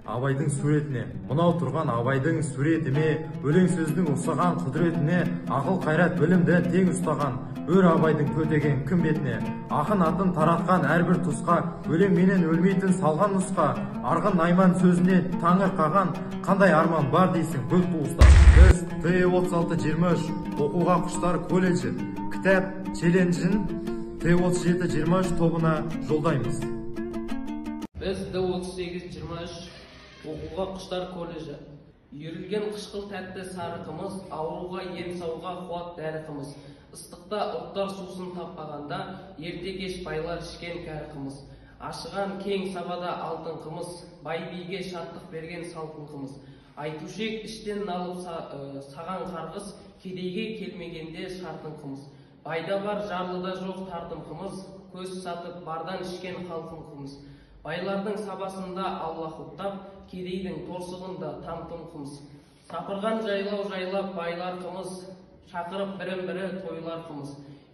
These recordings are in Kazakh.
Абайдың суретіне, мынау тұрған Абайдың суретіме, өлең сөздің ұқсаған құдіретіне, ақыл қайрат білімді тең ұстаған, өр Абайдың көтеген кім бетіне, ақын атын таратқан әрбір тұсқа, өлең менен өлмейтін салған нұсқа, арғын найман сөзіне таңырқаған, қандай арман бар дейсің бұл туыста. Біз Т3623 оқуға құштар колледжі кітап челленджін Т3723 тобына жолдаймыз. Біз Д3823 оқуға құштар колледжі. Үйірілген қышқыл тәтті сары қымыз, ауруға ем сауға қуат дәрі қымыз. Ыстықта ұлттар сусын таппағанда, ерте кеш байлар ішкен кәрі қымыз. Ашыған кең сабада алтын қымыз, бай биге шаттық берген салқын қымыз. Айтушек іштен налып саған қарғыс, кедейге келмегенде шартын қымыз. Байда бар, жарлыда жоқ тартым қымыз, көз сатып бардан ішкен халқым қымыз. Байлардың сабасында Алла құптап, кедейдің торсығында там-тұм қымыз. Сапырған жайлау жайлап байлар қымыз, шақырып бірін-бірі тойлар қымыз.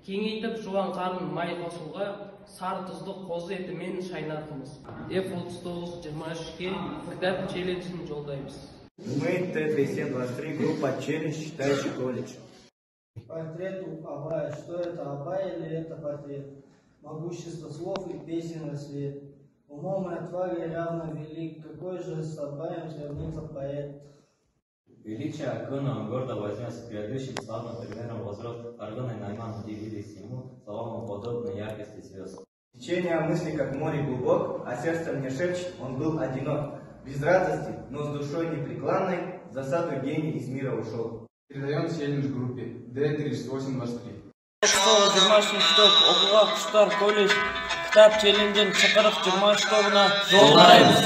Кеңейтіп жуан қарын май қосуға, сар тұзды қозы етімен шайнар қымыз. F3923-ке кітап челленджін жолдаймыз. Мы Т3723, группа челлендж, читающий колледж. Портрет у Абая. Что это, Абай или это портрет? Могущество слов и песен на свет. Умом и отвагой равно велик, какой же с Абаем сравнится поэт? Величие Акына он гордо вознес, грядущим славным примером возрос, Аргын и Найман удивились ему, словам подобны яркости звезд. Течение мысли, как море глубок, а сердце мне шепчет, он был одинок. Без радости, но с душой непреклонной, в засаду гений из мира ушел. Передаем челлендж группе Д3823. 23 топ оқуға құштар колледж кітап челленджін Ш40 23 тобына жолдаймыз.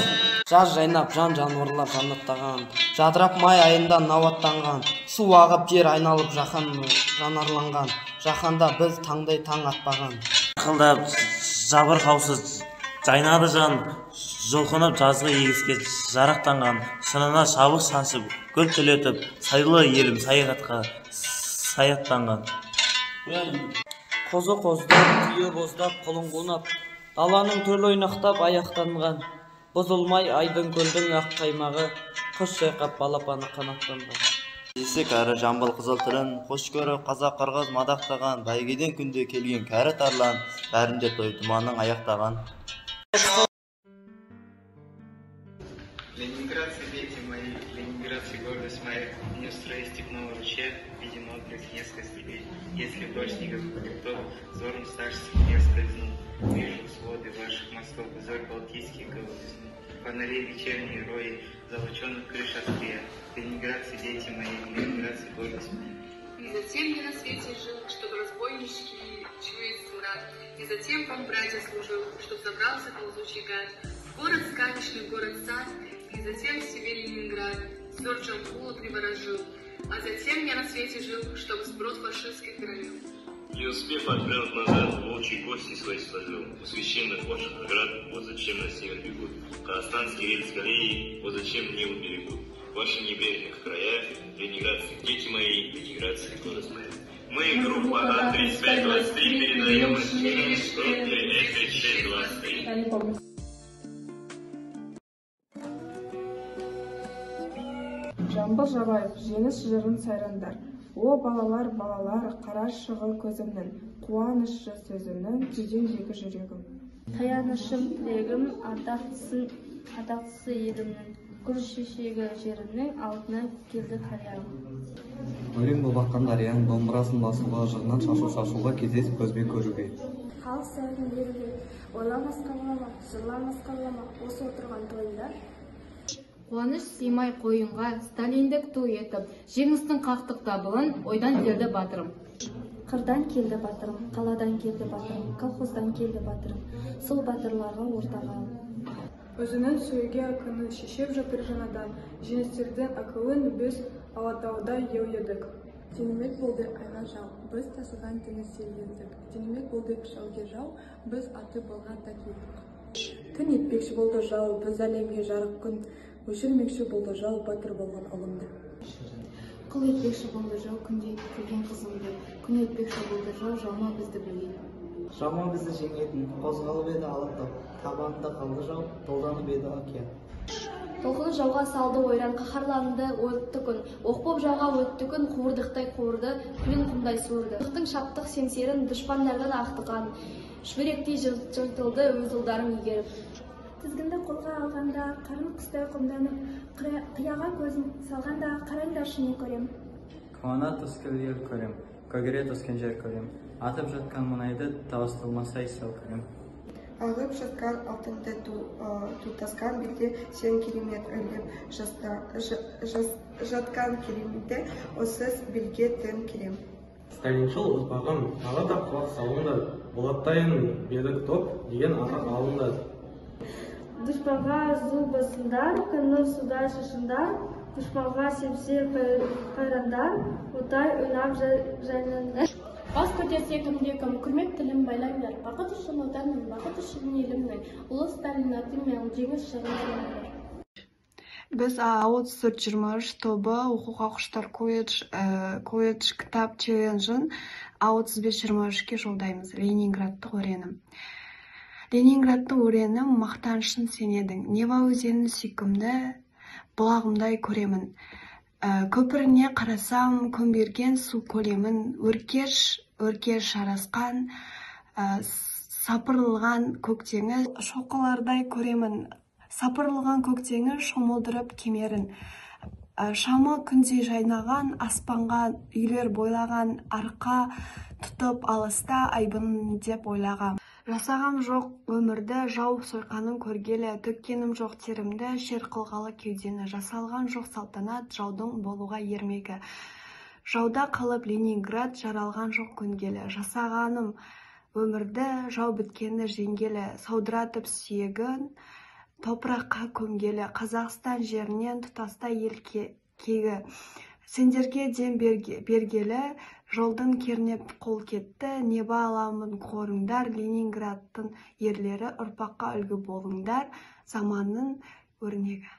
Жаз жайнап, жан жануарлар жаннаттаған, жадырап май айында науаттанған, су ағып жер айналып жаһан жанарланған, жаһанда біз таңдай таң атпаған. Қылдап жабырқаусыз жайнады жан, жұлқынып жазғы егіске жарақтанған, шынына шабық шаншып, гүл түлетіп, сайлы елім саяхатқа саяттанған. Қозы қоздап, түйе боздап, құлын қунап, даланың төл ойнақтап аяқтанған, бұзылмай айдын көлдің ақ қаймағы, құс шайқап балапаны қанаттанған. Десе кәрі жамбыл қызыл тілін, қош көріп қазақ қырғыз мадақтаған, бәйгеден күнде келген кәрі тарлан, бәрінде той тұманың аяқтаған. Ленинградцы, дети мои, ленинградцы, гордость моя, не устрою степного ручья, видим отблеск несколько струй. Если вдоль снегов хребтов, взором старческим я скользну, вижу своды ваших мостов, взор балтийский голубизну, фонари вечерние рои, золоченых крыш острия. Ленинградцы, дети мои, ленинградцы, гордость моя. Не затем я на свете жил, чтобы разбойнички чуять смрад, не затем вам, братья, служил, чтоб забрался ползучий гад. В город сказочный, город сад, не затем себе Ленинград, взор Джамбула приворожил, а затем я на свете жил, чтоб сброд фашистских громил. Не успев отпрянуть назад, волчьи кости свои сложил, у священных ваших оград, вот зачем на север бегут, казахстанский рельс колеи, вот зачем не уберегут. В ваших небрежных краях, ленинградцы, дети мои, ленинградцы, город моя. Мы, группа А3523, передаем челлендж группе Э3623. Жамбыл Жабаев, жеңіс жырын сайрандар. О, балалар, балалар, қара шығы көзімнің, қуанышы сөзімнің, күйден жегі жүрегім. Таянышым, тілегім, ардақтысы елімнің, гүл шешегі жерімнің, алдына келді қариям. Өлең боп аққан дарияның домбырасын басуға, жырынан шашу шашуға, кездесіп көзбен көруге. Халық сәнін беруге, ойламасқа бола, жырламасқа бола, осы отырған тойында. Қуаныш сыймай қойынға, сталиндік ту етіп, жеңістің қақтық дабылын, ойдан келді батырым. Қырдан келді батырым, қаладан келді батырым, колхоздан келді батырым, сол батырларға ортаға. Өзінің сүйегі ақыны шешіп жатыр жаңадан, жеңістердің ақылын біз Алатауда ел едік. Теңемек болды айға жау, біз тасыған теңіз сел ездік. Теңемек болды жаугер жау, біз атып алған так едік. Түн етпекші болды жау, біз әлемге жарық күн. Өшірмекші болды жау, батыр болған ұлымды. Құл етпекші болды жау, күнде күлген қызымды. Күн етпекші болды жау, жалмау бізді білген. Жаман бізді жеңетін, қозғалып еді алатау, табанында қалды жау, долданып еді океан. Толқыны жауға салды ойран, қаһарланды отты күн, оқ боп жауға өтті күн, қуырдықтай қуырды, күлін құмдай суырды. Жықтың шаптық семсерін, дұшпандардан ақты қан, шүберектей жыртылды өз ұлдарың игеріп. Тізгінді қолға алғанда, қарын құстай қомданып, қияға көзім салғанда, қараңдаршы не көрем. Қуана түскен ел көрем, көгере түскен жер көрем, атып жатқан мұнайды таусылмасай сел көрем. Ағып жатқан алтынды тұтасқан белде сен керемет өрлеп жатқан кереметті осы белге тым керем. Сталиншыл ұрпағым, тағы да құлақ салыңдар, болаттайын берік топ деген атақ алыңдар. Дұшпанға зу басыңдар, күннің судай шашыңдар, дұшпанға семсер қайраңдар, отай ойнап жайнаңдар. Бас көтерсе кімде кім, күрмек тілін байлаңдар, бақыт үшін отанның, бақыт үшін елімнің, ұлы Сталин атымен жеңіс жырын жырлаңдар. Біз А3423 тобы оқуға құштар колледж кітап челленджін А3523-ке жолдаймыз. Ленинградтық өренім. Ленинградтың өренім, мақтанышын сен едің. Нева өзенін сүйкімді бұлағымдай көремін. Көпіріне қарасам, көмберген су көлемін, өркеш жарасқан, сапырылған көк теңіз, шоқылардай көремін. Сапырылған көк теңіз шомылдырып кемерін. Шамы күндей жайнаған, аспанға үйлер бойлаған, арқа тұтып алыста айбын деп ойлағам. Жасағам жоқ өмірді, жау сойқанын көргелі, төккенім жоқ терімді, шер қылғалы кеудені, жасалған жоқ салтанат, жаудың болуға ермегі. Жауда қалып Ленинград, жаралған жоқ көнгелі. Жасағаным өмірді, жау біткені жеңгелі, саудыратып сүйегін топыраққа көмгелі. Қазақстан жерінен тұтастай ел кегі. Сендерге дем бергелі, жолдың кернеп қол кетті, неба аламын қорыңдар, Ленинградтың ерлері, ұрпаққа үлгі болыңдар, заманның өрнегі.